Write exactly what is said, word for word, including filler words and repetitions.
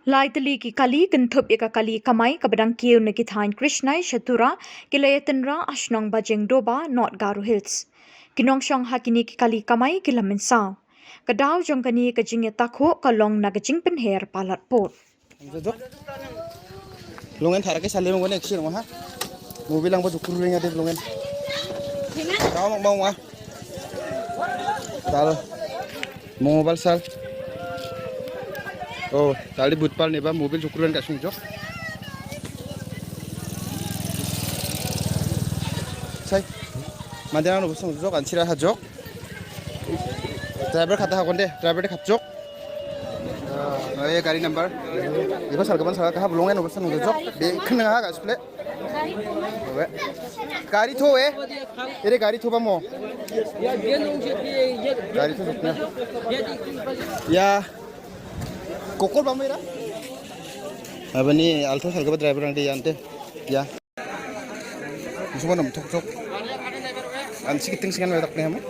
Lai tylli ki kali kynthup ïa ka kali kamai kaba dang kiew na ki thaiñ Krishnai sha Tura ki la ïatynrah ha shnong Bajengdoba, North Garo Hills. Ki nongshong ha kine ki kali kamai ki la mynsaw. Ka daw jong kane ka jingïatakhuh ka long na ka jingpynher palat pud. Jok. Lungen thara ke salim ngone action ha. Movie lang ba jukur ring ade lungen. Kau mak bang wa. Tal. Mobile sal. Oh, tali but pal ne ba mobile jukur ring ka sung jok. Sai. Mandena no sung jok ansira ha jok. Driver khata ha konde, driver de khat jok. Ye gari number. Iba sal kaban sal ka ha bulong en ubasan jok. Be khnang ha ka display. Gari tho e. Ere gari tho ba mo. Gari tho jok na. Ya. Kokol ba mo ira. Abani Alto sal kaba driver ang de yante. Ya. Musuh mana tok tok. An sikiting singan wedak ne hamu.